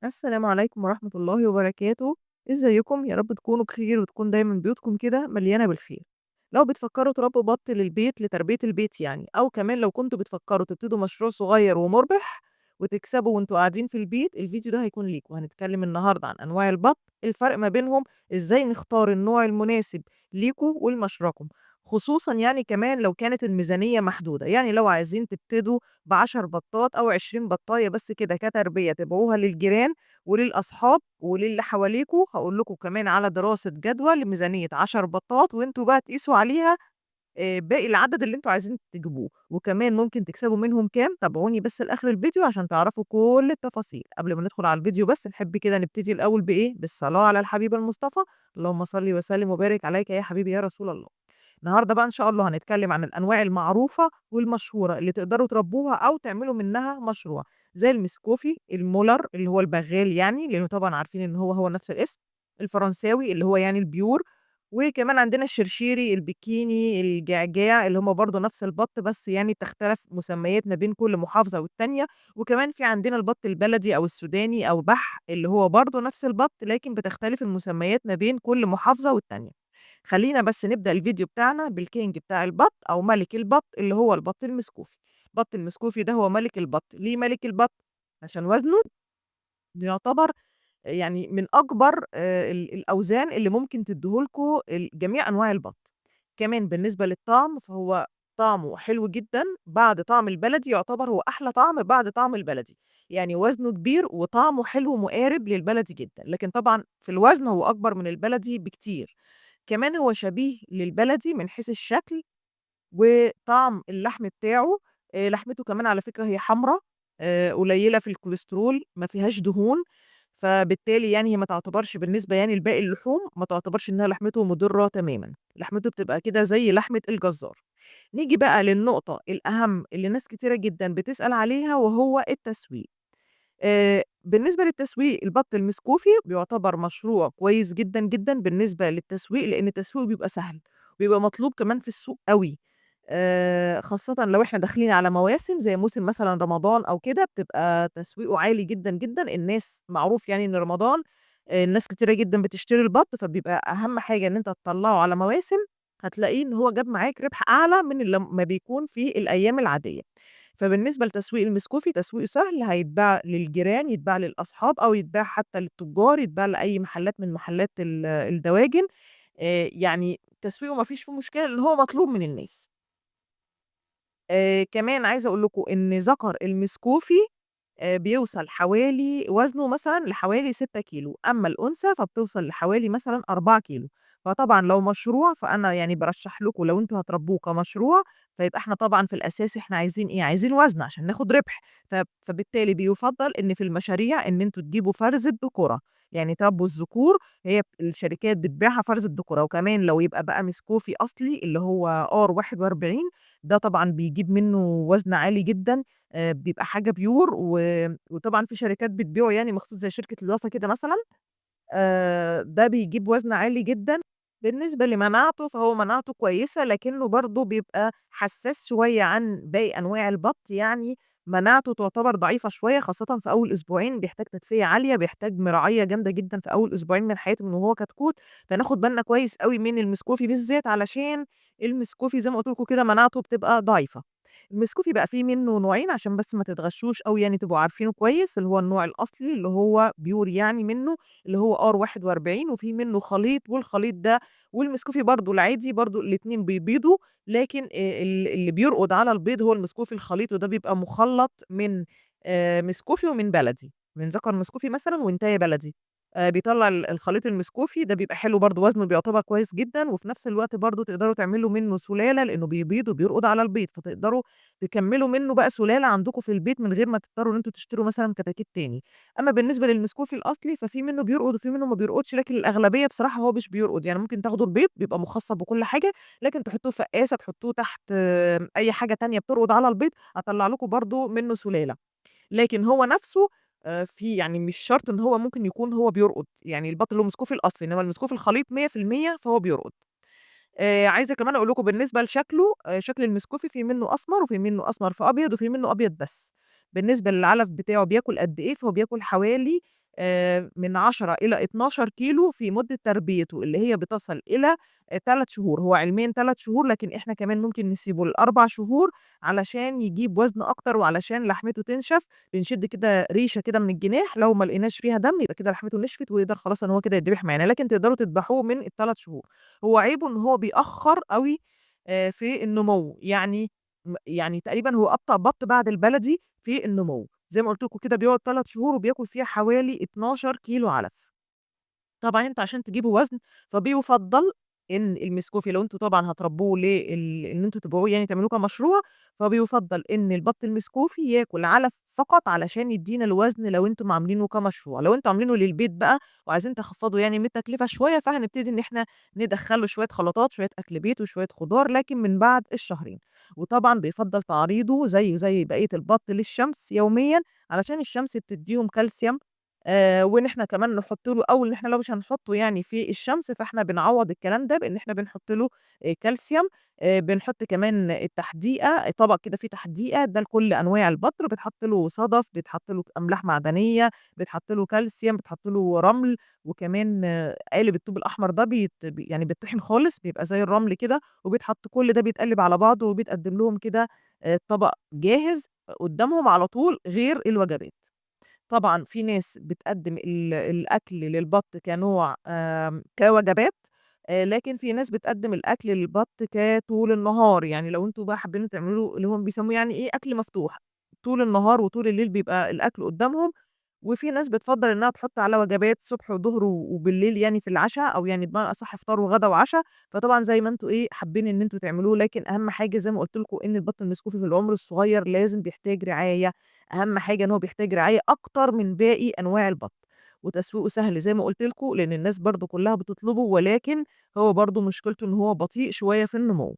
السلام عليكم ورحمة الله وبركاته. إزيكم؟ يا رب تكونوا بخير وتكون دايمًا بيوتكم كده مليانة بالخير. لو بتفكروا تربوا بط للبيت لتربية البيت يعني، أو كمان لو كنتم بتفكروا تبتدوا مشروع صغير ومربح وتكسبوا وأنتم قاعدين في البيت، الفيديو ده هيكون ليكم. هنتكلم النهارده عن أنواع البط، الفرق ما بينهم، إزاي نختار النوع المناسب ليكم ولمشروعكم، خصوصًا يعني كمان لو كانت الميزانية محدودة، يعني لو عايزين تبتدوا ب10 بطات أو 20 بطاية بس كده كتربية تبيعوها للجيران وللأصحاب وللي حواليكم. هاقول لكم كمان على دراسة جدوى لميزانية 10 بطات وأنتم بقى تقيسوا عليها باقي العدد اللي أنتم عايزين تجيبوه، وكمان ممكن تكسبوا منهم كام. تابعوني بس لآخر الفيديو عشان تعرفوا كل التفاصيل. قبل ما ندخل على الفيديو بس نحب كده نبتدي الأول بإيه؟ بالصلاة على الحبيب المصطفى، اللهم صل وسلم وبارك عليك يا حبيبي يا رسول الله. النهارده بقى إن شاء الله هنتكلم عن الأنواع المعروفة والمشهورة اللي تقدروا تربوها أو تعملوا منها مشروع، زي المسكوفي، المولر اللي هو البغال يعني، لأنه طبعًا عارفين إن هو نفس الاسم، الفرنساوي اللي هو يعني ال pure، وكمان عندنا الشرشيري، البكيني، الجعجاع اللي هم برضه نفس البط بس يعني بتختلف مسميات ما بين كل محافظة والتانية، وكمان في عندنا البط البلدي أو السوداني أو بح اللي هو برضه نفس البط لكن بتختلف المسميات ما بين كل محافظة والتانية. خلينا بس نبدأ الفيديو بتاعنا بال king بتاع البط أو ملك البط اللي هو البط المسكوفي. البط المسكوفي ده هو ملك البط. ليه ملك البط؟ عشان وزنه بيعتبر يعني من أكبر الأوزان اللي ممكن تديه لكم جميع أنواع البط. كمان بالنسبة للطعم فهو طعمه حلو جدًا بعد طعم البلدي، يعتبر هو أحلى طعم بعد طعم البلدي، يعني وزنه كبير وطعمه حلو مقارب للبلدي جدًا، لكن طبعًا في الوزن هو أكبر من البلدي بكتير. كمان هو شبيه للبلدي من حيث الشكل وطعم اللحم بتاعه. لحمته كمان على فكرة هي حمرا، قليلة في الكوليسترول، ما فيهاش دهون، فبالتالي يعني هي ما تعتبرش بالنسبة يعني لباقي اللحوم، ما تعتبرش إنها لحمته مضرة تمامًا، لحمته بتبقى كده زي لحمة الجزار. نيجي بقى للنقطة الأهم اللي ناس كتيرة جدًا بتسأل عليها وهو التسويق. بالنسبة للتسويق البط المسكوفي بيعتبر مشروع كويس جدًا، جدًا بالنسبة للتسويق، لإن التسويق بيبقى سهل، بيبقى مطلوب كمان في السوق أوي، خاصةً لو إحنا داخلين على مواسم زي موسم مثلًا رمضان أو كده، بتبقى تسويقه عالي جدًا، جدًا. الناس معروف يعني إن رمضان، الناس كتيرة جدًا بتشتري البط، فبيبقى أهم حاجة إن أنت تطلعه على مواسم، هتلاقيه إن هو جاب معاك ربح أعلى من اللي ما بيكون في الأيام العادية. فبالنسبة لتسويق المسكوفي تسويقه سهل، هيتباع للجيران، يتباع للأصحاب، أو يتباع حتى للتجار، يتباع لأي محلات من محلات الدواجن، يعني تسويقه ما فيش فيه مشكلة لأن هو مطلوب من الناس. كمان عايزة أقول لكم إن ذكر المسكوفي، بيوصل حوالي وزنه مثلًا لحوالي 6 كيلو، أما الأنثى فبتوصل لحوالي مثلًا 4 كيلو. فطبعًا لو مشروع فأنا يعني بارشح لكم لو أنتم هتربوه كمشروع، فيبقى إحنا طبعًا في الأساس إحنا عايزين إيه؟ عايزين وزن عشان ناخد ربح، فبالتالي بيُفضّل إن في المشاريع إن أنتم تجيبوا فرزة ذكورة، يعني تربوا الذكور، هي الشركات بتبيعها فرزة ذكورة. وكمان لو يبقى بقى مسكوفي أصلي اللي هو R41 ده طبعًا بيجيب منه وزن عالي جدًا، بيبقى حاجة pure، وطبعًا في شركات بتبيعه يعني مخصوص زي شركة الوفا كده مثلًا، ده بيجيب وزن عالي جدًا. بالنسبة لمناعته فهو مناعته كويسة، لكنه برضه بيبقى حساس شوية عن باقي أنواع البط، يعني مناعته تعتبر ضعيفة شوية خاصةً في أول أسبوعين، بيحتاج تدفئة عالية، بيحتاج مراعية جامدة جدًا في أول أسبوعين من حياته من وهو كتكوت، فناخد بالنا كويس أوي من المسكوفي بالذات علشان المسكوفي زي ما قُلت لكم كده مناعته بتبقى ضعيفة. المسكوفي بقى فيه منه نوعين عشان بس ما تتغشوش أوي يعني تبقوا عارفينه كويس، اللي هو النوع الأصلي اللي هو pure يعني منه اللي هو R41، وفي منه خليط، والخليط ده والمسكوفي برضه العادي برضه الاتنين بيبيضوا، لكن اللي بيرقد على البيض هو المسكوفي الخليط، وده بيبقى مخلط من، مسكوفي ومن بلدي، من ذكر مسكوفي مثلًا وإنتاية بلدي، بيطلع الخليط المسكوفي ده بيبقى حلو برضه، وزنه بيعتبر كويس جدًا، وفي نفس الوقت برضه تقدروا تعملوا منه سلالة لإنه بيبيض وبيرقد على البيض، فتقدروا تكملوا منه بقى سلالة عندكم في البيت من غير ما تضطروا إن أنتم تشتروا مثلًا كتاكيت تاني. أما بالنسبة للمسكوفي الأصلي ففي منه بيرقد وفي منه ما بيرقدش، لكن الأغلبية بصراحة هو مش بيرقد، يعني ممكن تاخدوا البيض بيبقى مخصب وكل حاجة، لكن تحطوه في فقاسة، تحطوه تحت أي حاجة تانية بترقد على البيض، هطلع لكم برضه منه سلالة. لكن هو نفسه، في يعني مش شرط إن هو ممكن يكون هو بيرقد، يعني البط اللي هو مسكوفي الأصلي، إنما المسكوفي الخليط مية في المية فهو بيرقد. عايزة كمان أقول لكم بالنسبة لشكله، شكل المسكوفي في منه أسمر وفي منه أسمر في أبيض وفي منه أبيض بس. بالنسبة للعلف بتاعه بياكل قد إيه، فهو بياكل حوالي، من 10 إلى 12 كيلو في مدة تربيته اللي هي بتصل إلى 3 شهور. هو علميًا 3 شهور، لكن إحنا كمان ممكن نسيبه ل4 شهور علشان يجيب وزن أكتر وعلشان لحمته تنشف. بنشد كده ريشة كده من الجناح، لو ما لقيناش فيها دم يبقى كده لحمته نشفت ويقدر خلاص إن هو كده يتذبح معانا، لكن تقدروا تذبحوه من ال3 شهور. هو عيبه إن هو بيأخر أوي في النمو، يعني تقريبًا هو أبطأ بط بعد البلدي في النمو. زي ما قُلت لكم كده بيقعد 3 شهور وبياكل فيها حوالي 12 كيلو علف. طبعًا أنتم عشان تجيبوا وزن فبيُفضّل إن المسكوفي لو أنتم طبعًا هتربوه إن أنتم تبيعوه يعني تعملوه كمشروع، فبيُفضّل إن البط المسكوفي ياكل علف فقط علشان يدّينا الوزن لو أنتم عاملينه كمشروع. لو أنتم عاملينه للبيت بقى وعايزين تخفّضوا يعني من التكلفة شوية، فهنبتدي إن إحنا ندخّل له شوية خلطات، شوية أكل بيت وشوية خضار، لكن من بعد الشهرين. وطبعًا بيفضّل تعريضه زيه زي بقية البط للشمس يوميًا علشان الشمس بتدّيهم كالسيوم، وإن إحنا كمان نحط له، أو إن إحنا لو مش هنحطه يعني في الشمس فإحنا بنعوّض الكلام ده بإن إحنا بنحط له كالسيوم، بنحط كمان التحديقة، طبق كده فيه تحديقة ده لكل أنواع البط، بيتحط له صدف، بيتحط له أملاح معدنية، بيتحط له كالسيوم، بيتحط له رمل، وكمان قالب الطوب الأحمر ده بيتطحن خالص، بيبقى زي الرمل كده، وبيتحط كل ده بيتقلب على بعضه وبيتقدم لهم كده طبق جاهز قدامهم على طول غير الوجبات. طبعًا في ناس بتقدم الأكل للبط كنوع كوجبات، لكن في ناس بتقدم الأكل للبط كطول النهار، يعني لو أنتم بقى حابين تعملوا اللي هم بيسموه يعني إيه أكل مفتوح، طول النهار وطول الليل بيبقى الأكل قدامهم. وفي ناس بتفضّل إنها تحط على وجبات صبح وضهر وبالليل يعني في العشا، أو يعني بمعنى أصح فطار وغدا وعشا. فطبعًا زي ما أنتم إيه حابين إن أنتم تعملوه، لكن أهم حاجة زي ما قُلت لكم إن البط المسكوفي في العمر الصغير لازم بيحتاج رعاية، أهم حاجة إن هو بيحتاج رعاية أكتر من باقي أنواع البط، وتسويقه سهل زي ما قُلت لكم لإن الناس برضه كلها بتطلبه، ولكن هو برضه مشكلته إن هو بطيء شوية في النمو.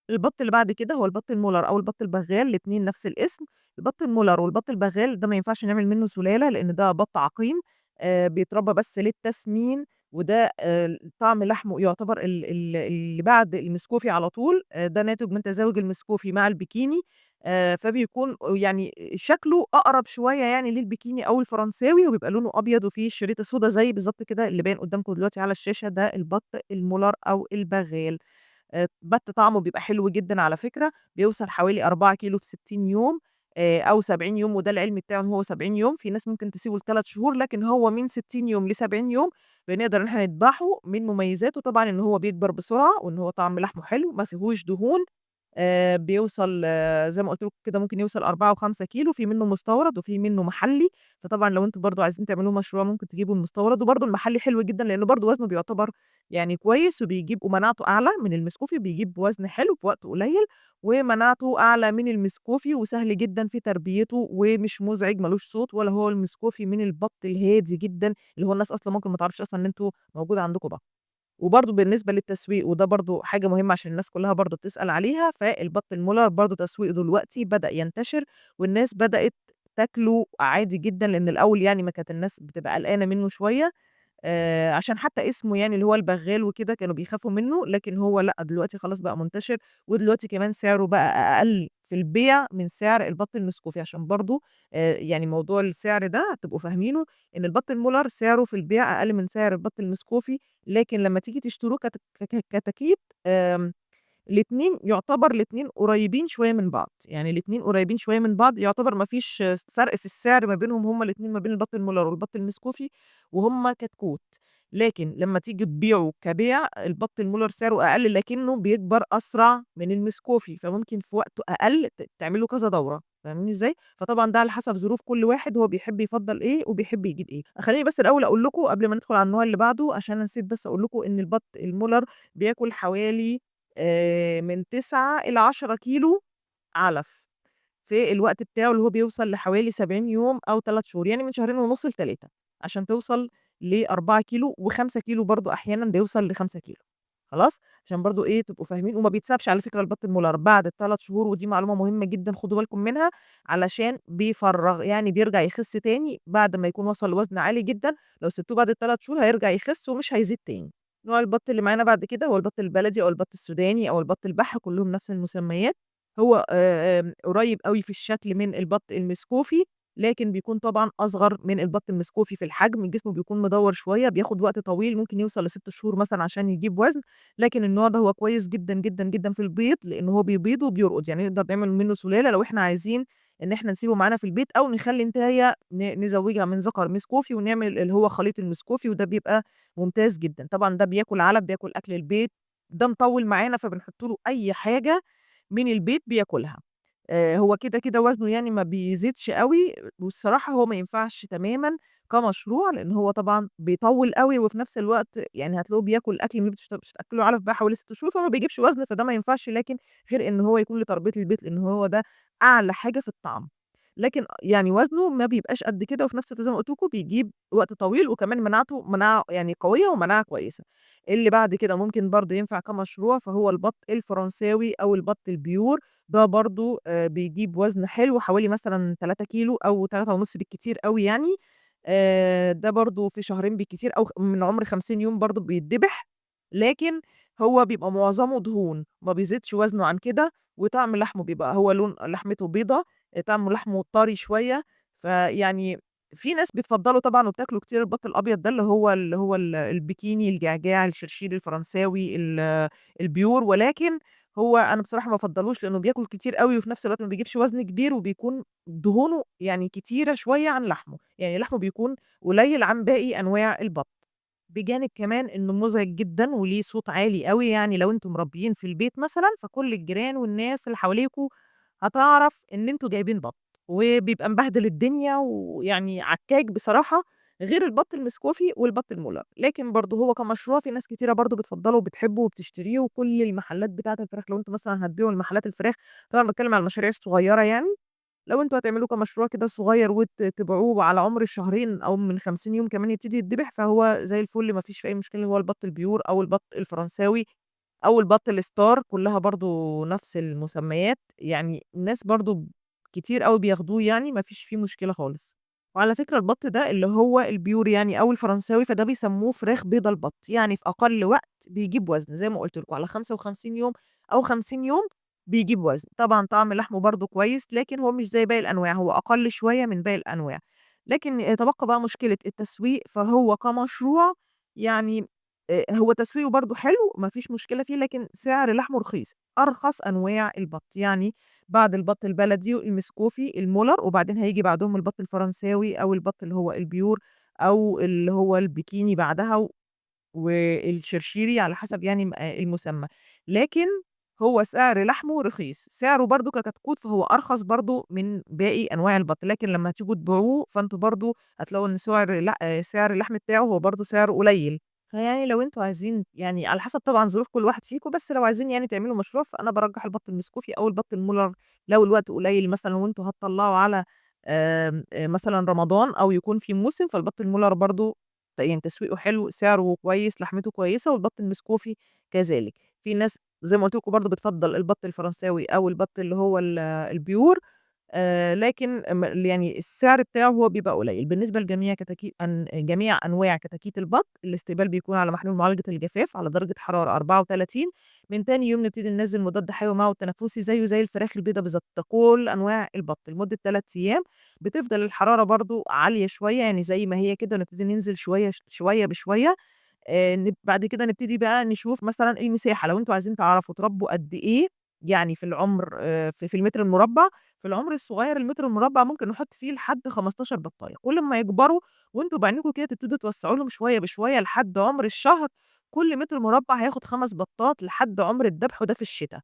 البط اللي بعد كده هو البط المولر أو البط البغال، الاتنين نفس الاسم. البط المولر والبط البغال ده ما ينفعش نعمل منه سلالة لإن ده بط عقيم، بيتربى بس للتسمين، وده طعم لحمه يعتبر اللي بعد المسكوفي على طول، ده ناتج من تزاوج المسكوفي مع البكيني، فبيكون شكله أقرب شوية للبكيني أو الفرنساوي، وبيبقى لونه أبيض وفيه شريطة سودا زي بالضبط كده اللي باين قدامكم دلوقتي على الشاشة، ده البط المولر أو البغال. بط طعمه بيبقى حلو جدًا على فكرة، بيوصل حوالي 4 كيلو في 60 يوم، أو 70 يوم، وده العلم بتاعه إن هو 70 يوم. في ناس ممكن تسيبه ل3 شهور، لكن هو من 60 يوم ل70 يوم بنقدر إن إحنا نذبحه. من مميزاته طبعًا إن هو بيكبر بسرعة، وإن هو طعم لحمه حلو ما فيهوش دهون، بيوصل، زي ما قُلت لكم كده ممكن يوصل 4 و5 كيلو، في منه مستورد وفي منه محلي. فطبعًا لو أنتم برضه عايزين تعملوه مشروع ممكن تجيبوا المستورد، وبرضه المحلي حلو جدًا لإنه برضه وزنه بيعتبر كويس، وبيجيب ومناعته أعلى من المسكوفي، بيجيب وزن حلو في وقت قليل، ومناعته أعلى من المسكوفي، وسهل جدًا في تربيته ومش مزعج، مالوش صوت، ولا هو المسكوفي من البط الهادي جدًا اللي هو الناس أصلًا ممكن ما تعرفش أصلًا إن أنتم موجود عندكم بط. وبرضه بالنسبة للتسويق، وده برضه حاجة مهمة عشان الناس كلها برضه بتسأل عليها، فالبط المولر برضه تسويقه دلوقتي بدأ ينتشر، والناس بدأت تاكله عادي جدًا، لأن الأول ما كانت الناس بتبقى قلقانة منه شوية، عشان حتى اسمه اللي هو البغال وكده كانوا بيخافوا منه، لكن هو لأ دلوقتي خلاص بقى منتشر، ودلوقتي كمان سعره بقى أقل في البيع من سعر البط المسكوفي، عشان برضه، موضوع السعر ده تبقوا فاهمينه، إن البط المولر سعره في البيع أقل من سعر البط المسكوفي، لكن لما تيجي تشتروه كتاكيت، الاتنين يعتبر الاتنين قريبين شوية من بعض، يعني الاتنين قريبين شوية من بعض، يعتبر ما فيش فرق في السعر ما بينهم هما الاتنين، ما بين البط المولر والبط المسكوفي، وهما كتكوت. لكن لما تيجي تبيعه كبيع، البط المولر سعره أقل، لكنه بيكبر أسرع من المسكوفي، فممكن في وقت أقل تعمله كذا دورة، فاهمين إزاي؟ فطبعاً ده على حسب ظروف كل واحد، هو بيحب يفضّل إيه وبيحب يجيب إيه. خليني بس الأول أقول لكم قبل ما ندخل على النوع اللي بعده، عشان نسيت بس أقول لكم إن البط المولر بياكل حوالي، من 9 إلى 10 كيلو علف في الوقت بتاعه اللي هو بيوصل لحوالي 70 يوم أو 3 شهور، يعني من شهرين ونص لتلاتة، عشان توصل لأربعة كيلو وخمسة كيلو، برضو أحيانا بيوصل ل5 كيلو. خلاص؟ عشان برضو تبقوا فاهمين. وما بيتسابش على فكرة البط المولر بعد التلات شهور، ودي معلومة مهمة جدا خدوا بالكم منها، علشان بيفرغ، يعني بيرجع يخس تاني بعد ما يكون وصل لوزن عالي جدا. لو سبتوه بعد التلات شهور هيرجع يخس ومش هيزيد تاني. نوع البط اللي معانا بعد كده هو البط البلدي أو البط السوداني أو البط البح، كلهم نفس المسميات. هو قريب قوي في الشكل من البط المسكوفي، لكن بيكون طبعًا أصغر من البط المسكوفي في الحجم، جسمه بيكون مدوّر شوية، بياخد وقت طويل ممكن يوصل ل6 شهور مثلًا عشان يجيب وزن، لكن النوع ده هو كويس جدًا، جدًا، جدًا في البيض، لإن هو بيبيض وبيرقد، يعني نقدر نعمل منه سلالة لو إحنا عايزين إن إحنا نسيبه معانا في البيت، أو نخلي نتاية نزوجها من ذكر مسكوفي ونعمل اللي هو خليط المسكوفي، وده بيبقى ممتاز جدًا. طبعًا ده بياكل علب، بياكل أكل البيت، ده مطوّل معانا فبنحط له أي حاجة من البيت بياكلها. هو كده، كده وزنه يعني ما بيزيدش أوي، والصراحة هو ما ينفعش تمامًا كمشروع، لإن هو طبعًا بيطوّل أوي، وفي نفس الوقت يعني هتلاقوه بياكل أكل مش هتأكلوا علف بقى حوالي 6 شهور، فهو ما بيجيبش وزن، فده ما ينفعش، لكن غير إن هو يكون لتربية البيت، لإن هو ده أعلى حاجة في الطعم، لكن يعني وزنه ما بيبقاش قد كده، وفي نفس الوقت زي ما قُلت لكم بيجيب وقت طويل، وكمان مناعته مناعة يعني قوية ومناعة كويسة. اللي بعد كده ممكن برضه ينفع كمشروع فهو البط الفرنساوي أو البط ال pure، ده برضه بيجيب وزن حلو حوالي مثلًا 3 كيلو أو تلاتة ونص بالكتير أوي يعني، ده برضه في شهرين بالكتير أو من عمر 50 يوم برضه بيتذبح، لكن هو بيبقى معظمه دهون، ما بيزيدش وزنه عن كده، وطعم لحمه بيبقى هو لون لحمته بيضة، طعم لحمه طري شوية، فيعني في ناس بتفضّله طبعًا وبتاكله كتير البط الأبيض ده اللي هو البكيني، الجعجاع، الشرشير الفرنساوي، ال pure، ولكن هو أنا بصراحة ما بافضّلوش لإنه بياكل كتير أوي، وفي نفس الوقت ما بيجيبش وزن كبير، وبيكون دهونه يعني كتيرة شوية عن لحمه، يعني لحمه بيكون قليل عن باقي أنواع البط. بجانب كمان إنه مزعج جدًا وليه صوت عالي أوي، يعني لو أنتم مربيين في البيت مثلًا فكل الجيران والناس اللي حواليكم هتعرف إن أنتم جايبين بط، وبيبقى مبهدل الدنيا ويعني عكاك بصراحة، غير البط المسكوفي والبط المولر. لكن برضه هو كمشروع في ناس كتيرة برضه بتفضّله وبتحبه وبتشتريه، وكل المحلات بتاعة الفراخ لو أنتم مثلًا هتبيعوا لمحلات الفراخ، طبعًا باتكلم على المشاريع الصغيرة يعني، لو أنتم هتعملوه كمشروع كده صغير تبيعوه على عمر الشهرين أو من 50 يوم كمان يبتدي يتذبح، فهو زي الفل ما فيش فيه أي مشكلة، هو البط ال pure أو البط الفرنساوي أو البط الستار، كلها برضه نفس المسميات، يعني الناس برضه كتير أوي بياخدوه، يعني ما فيش فيه مشكلة خالص. وعلى فكرة البط ده اللي هو ال pure يعني أو الفرنساوي، فده بيسموه فراخ بيضة البط، يعني في أقل وقت بيجيب وزن، زي ما قُلت لكم على 55 يوم أو 50 يوم بيجيب وزن. طبعًا طعم لحمه برضه كويس، لكن هو مش زي باقي الأنواع، هو أقل شوية من باقي الأنواع. لكن يتبقى بقى مشكلة التسويق، فهو كمشروع يعني هو تسويقه برضه حلو ما فيش مشكلة فيه، لكن سعر لحمه رخيص، أرخص أنواع البط، يعني بعد البط البلدي المسكوفي المولر، وبعدين هييجي بعدهم البط الفرنساوي أو البط اللي هو ال pure أو اللي هو البكيني بعدها والشرشيري على حسب يعني المسمى، لكن هو سعر لحمه رخيص، سعره برضه ككتكوت فهو أرخص برضه من باقي أنواع البط، لكن لما تيجوا تبيعوه فأنتم برضه هتلاقوا إن سعر اللحم بتاعه هو برضه سعره قليل. فيعني لو أنتم عايزين يعني على حسب طبعًا ظروف كل واحد فيكم، بس لو عايزين يعني تعملوا مشروع فأنا بارجح البط المسكوفي أو البط المولر لو الوقت قليل مثلًا وأنتم هتطلعوا على مثلًا رمضان أو يكون في موسم، فالبط المولر برضه تسويقه حلو، سعره كويس، لحمته كويسة، والبط المسكوفي كذلك. في ناس زي ما قُلت لكم برضه بتفضّل البط الفرنساوي أو البط اللي هو ال pure، لكن السعر بتاعه هو بيبقى قليل. بالنسبة لجميع جميع أنواع كتاكيت البط، الاستقبال بيكون على محلول معالجة الجفاف على درجة حرارة 34، من تاني يوم نبتدي ننزل مضاد حيوي معه التنفسي زيه زي الفراخ البيضة بالظبط، كل أنواع البط لمدة 3 أيام. بتفضل الحرارة برضه عالية شوية، يعني زي ما هي كده، نبتدي ننزل شوية شوية بشوية. بعد كده نبتدي بقى نشوف مثلًا المساحة، لو أنتم عايزين تعرفوا تربوا قد إيه يعني في العمر، في المتر المربع، في العمر الصغير المتر المربع ممكن نحط فيه لحد 15 بطاية، كل ما يكبروا وأنتم بعينيكم كده تبتدوا توسعوا لهم شوية بشوية لحد عمر الشهر، كل متر مربع هياخد 5 بطات لحد عمر الذبح، وده في الشتا.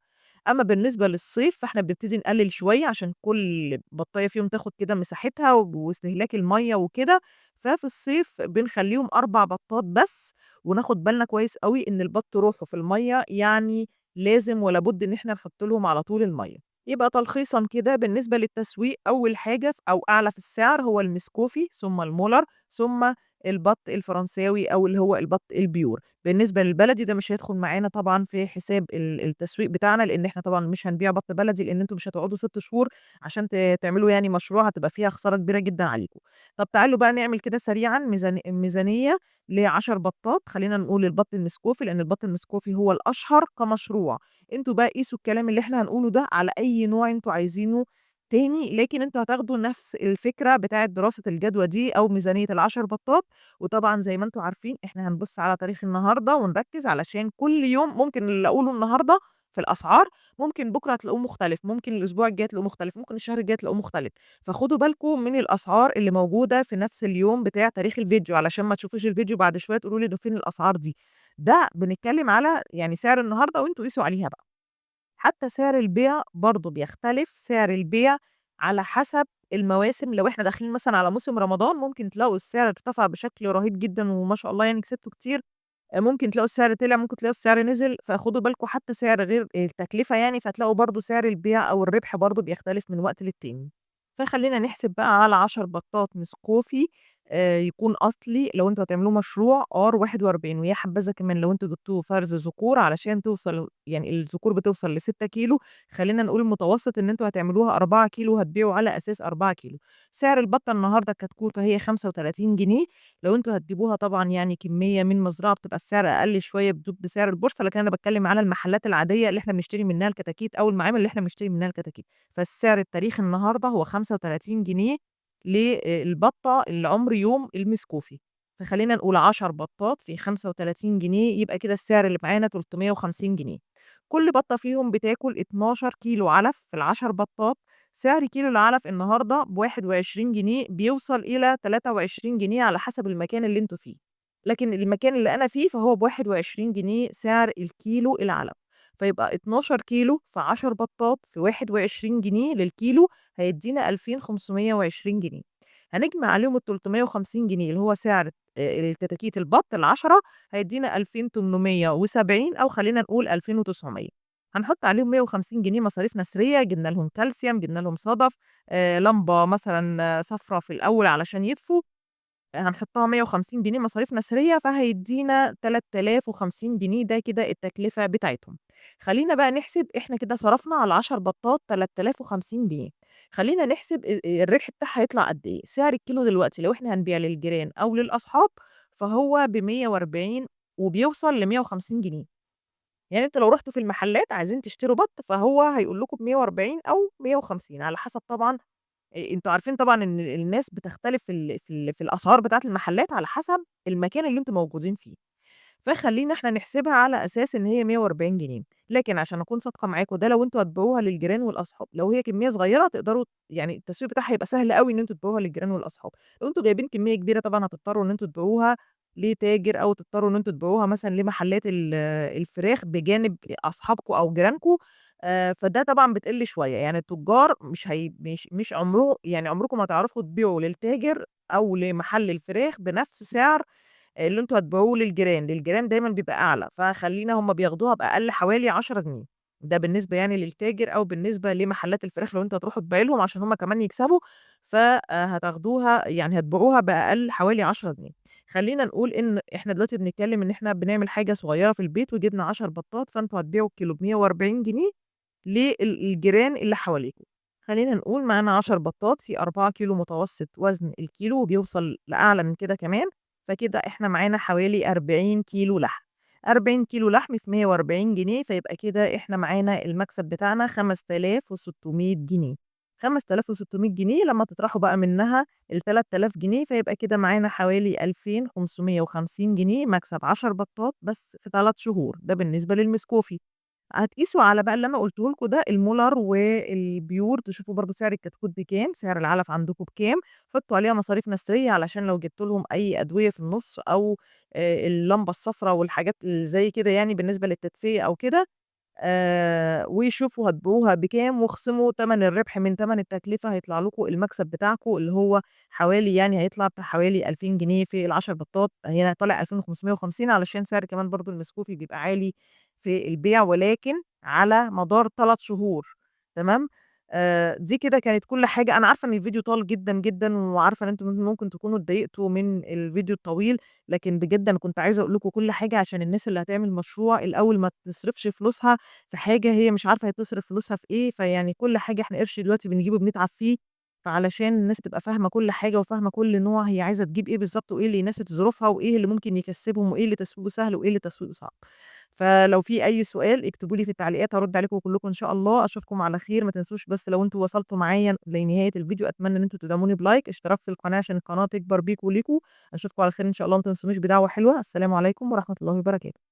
أما بالنسبة للصيف فإحنا بنبتدي نقلل شوية عشان كل بطاية فيهم تاخد كده مساحتها واستهلاك المية وكده، ففي الصيف بنخليهم 4 بطات بس، وناخد بالنا كويس أوي إن البط روحه في المية، يعني لازم ولا بد إن إحنا نحط لهم على طول المية. يبقى تلخيصاً كده بالنسبة للتسويق، أول حاجة أو أعلى في السعر هو المسكوفي، ثم المولر، ثم البط الفرنساوي أو اللي هو البط ال pure. بالنسبة للبلدي ده مش هيدخل معانا طبعاً في حساب التسويق بتاعنا، لأن إحنا طبعاً مش هنبيع بط بلدي، لأن أنتم مش هتقعدوا 6 شهور عشان تعملوا مشروع، هتبقى فيها خسارة كبيرة جداً عليكم. طب تعالوا بقى نعمل كده سريعاً ميزانية ل10 بطات، خلينا نقول البط المسكوفي لأن البط المسكوفي هو الأشهر كمشروع. انتوا بقى قيسوا الكلام اللي احنا هنقوله ده على أي نوع انتوا عايزينه تاني، لكن أنتم هتاخدوا نفس الفكرة بتاعة دراسة الجدوى دي أو ميزانية ال10 بطات. وطبعًا زي ما أنتم عارفين إحنا هنبُص على تاريخ النهارده ونركّز، علشان كل يوم ممكن اللي أقوله النهارده في الأسعار ممكن بكرة هتلاقوه مختلف، ممكن الأسبوع الجاي تلاقوه مختلف، ممكن الشهر الجاي تلاقوه مختلف. فخدوا بالكم من الأسعار اللي موجودة في نفس اليوم بتاع تاريخ الفيديو، علشان ما تشوفوش الفيديو بعد شوية تقولوا لي ده فين الأسعار دي. ده بنتكلم على يعني سعر النهارده وأنتم قيسوا عليها بقى. حتى سعر البيع برضه بيختلف، سعر البيع على حسب المواسم. لو إحنا داخلين مثلًا على موسم رمضان ممكن تلاقوا السعر ارتفع بشكل رهيب جدًا وما شاء الله يعني كسبتوا كتير، ممكن تلاقوا السعر طلع، ممكن تلاقوا السعر نزل. فخدوا بالكم حتى سعر غير التكلفة يعني، فهتلاقوا برضه سعر البيع أو الربح برضه بيختلف من وقت للتاني. فخلّينا نحسب بقى على 10 بطات مسكوفي يكون أصلي لو أنتم هتعملوه مشروع R41، ويا حبذا كمان لو أنتم جبتوه فرز ذكور علشان توصل، يعني الذكور بتوصل ل6 كيلو، خلّينا نقول المتوسط إن أنتم هتعملوها 4 كيلو وهتبيعوا على أساس 4 كيلو. سعر البطة النهارده الكتكوتة هي 35 جنيه، لو أنتم هتجيبوها طبعًا يعني كمية من مزرعة بتبقى السعر أقل شوية بسعر البورصة، لكن أنا باتكلم على المحلات العادية اللي إحنا بنشتري منها الكتاكيت أو المعامل اللي إحنا بنشتري منها الكتاكيت. فالسعر التاريخي النهارده هو 35 جنيه للبطة العمر يوم المسكوفي. فخلينا نقول 10 بطات في 35 جنيه، يبقى كده السعر اللي معانا 350 جنيه. كل بطة فيهم بتاكل 12 كيلو علف في ال10 بطات. سعر كيلو العلف النهارده ب21 جنيه، بيوصل إلى 23 جنيه على حسب المكان اللي انتوا فيه، لكن المكان اللي أنا فيه فهو ب21 جنيه سعر الكيلو العلف. فيبقى 12 كيلو في 10 بطات في 21 جنيه للكيلو هيدينا 2520 جنيه. هنجمع عليهم ال350 جنيه اللي هو سعر الكتاكيت البط ال10، هيدينا 2870 أو خلينا نقول 2900. هنحط عليهم 150 جنيه مصاريف نثرية، جبنا لهم كالسيوم، جبنا لهم صدف، لمبة مثلًا صفرا في الأول علشان يدفوا، هنحطها 150 جنيه مصاريف نثرية، فهيدينا 3050 جنيه. ده كده التكلفة بتاعتهم. خلينا بقى نحسب، إحنا كده صرفنا على 10 بطات 3050 جنيه. خلينا نحسب الربح بتاعها هيطلع قد إيه. سعر الكيلو دلوقتي لو إحنا هنبيع للجيران أو للأصحاب فهو ب140 وبيوصل ل150 جنيه. يعني أنتوا لو رحتوا في المحلات عايزين تشتروا بط فهو هيقول لكم ب140 أو 150 على حسب طبعًا، أنتوا عارفين طبعًا إن الناس بتختلف في الأسعار بتاعة المحلات على حسب المكان اللي أنتم موجودين فيه. فخلّينا إحنا نحسبها على أساس إن هي 140 جنيه، لكن عشان أكون صادقة معاكم ده لو أنتم هتبيعوها للجيران والأصحاب، لو هي كمية صغيرة تقدروا يعني التسويق بتاعها هيبقى سهل أوي إن أنتم تبيعوها للجيران والأصحاب. لو أنتم جايبين كمية كبيرة طبعًا هتضطروا إن أنتم تبيعوها لتاجر، أو تضطروا إن أنتم تبيعوها مثلًا لمحلات الفراخ بجانب أصحابكم أو جيرانكم، فده طبعًا بتقل شوية. يعني التجار مش هي مش مش عمره يعني عمركم ما هتعرفوا تبيعوا للتاجر أو لمحل الفراخ بنفس سعر اللي أنتم هتبيعوه للجيران، للجيران دايمًا بيبقى أعلى، فخلّينا هم بياخدوها بأقل حوالي 10 جنيه، ده بالنسبة يعني للتاجر أو بالنسبة لمحلات الفراخ لو أنتم هتروحوا تبيعوا لهم عشان هم كمان يكسبوا، فهتاخدوها يعني هتبيعوها بأقل حوالي 10 جنيه. خلّينا نقول إن إحنا دلوقتي بنتكلم إن إحنا بنعمل حاجة صغيرة في البيت وجبنا 10 بطات، فأنتم هتبيعوا الكيلو ب140 جنيه للجيران اللي حواليكم. خلّينا نقول معانا 10 بطات في 4 كيلو متوسط وزن الكيلو، وبيوصل لأعلى من كده كمان، فكده إحنا معانا حوالي 40 كيلو لحم. 40 كيلو لحم في 140 جنيه، فيبقى كده إحنا معانا المكسب بتاعنا 5600 جنيه. 5600 جنيه لما تطرحوا بقى منها ال3000 جنيه، فيبقى كده معانا حوالي 2550 جنيه مكسب 10 بطات بس في 3 شهور. ده بالنسبة للمسكوفي. هتقيسوا على بقى اللي أنا قُلته لكم ده المولر والبيور، تشوفوا برضه سعر الكتكوت بكام، سعر العلف عندكم بكام، حطوا عليها مصاريف نثرية علشان لو جبتوا لهم أي أدوية في النُص أو اللمبة الصفرا والحاجات اللي زي كده يعني بالنسبة للتدفئة أو كده، وشوفوا هتبيعوها بكام واخصموا تمن الربح من تمن التكلفة، هيطلع لكم المكسب بتاعكم اللي هو حوالي يعني هيطلع بتاع حوالي 2000 جنيه في ال10 بطات، هنا طالع 2550 علشان سعر كمان برضه المسكوفي بيبقى عالي في البيع، ولكن على مدار 3 شهور. تمام؟ دي كده كانت كل حاجة. أنا عارفة إن الفيديو طال جدًا، جدًا، وعارفة إن أنتم ممكن تكونوا اتضايقتوا من الفيديو الطويل، لكن بجد أنا كنت عايزة أقول لكم كل حاجة عشان الناس اللي هتعمل مشروع الأول ما تصرفش فلوسها في حاجة هي مش عارفة هي بتصرف فلوسها في إيه. فيعني كل حاجة إحنا قرش دلوقتي بنجيبه بنتعب فيه، فعلشان الناس تبقى فاهمة كل حاجة وفاهمة كل نوع هي عايزة تجيب إيه بالضبط، وإيه اللي يناسب ظروفها، وإيه اللي ممكن يكسبهم، وإيه اللي تسويقه سهل، وإيه اللي تسويقه صعب. فلو في أي سؤال اكتبوا لي في التعليقات هارُد عليكم كلكم إن شاء الله. أشوفكم على خير، ما تنسوش بس لو أنتم وصلتوا معايا لنهاية الفيديو أتمنى إن أنتم تدعموني ب like، اشتراك في القناة عشان القناة تكبر بيكم وليكم. أشوفكم على خير إن شاء الله، وما تنسونيش بدعوة حلوة. السلام عليكم ورحمة الله وبركاته.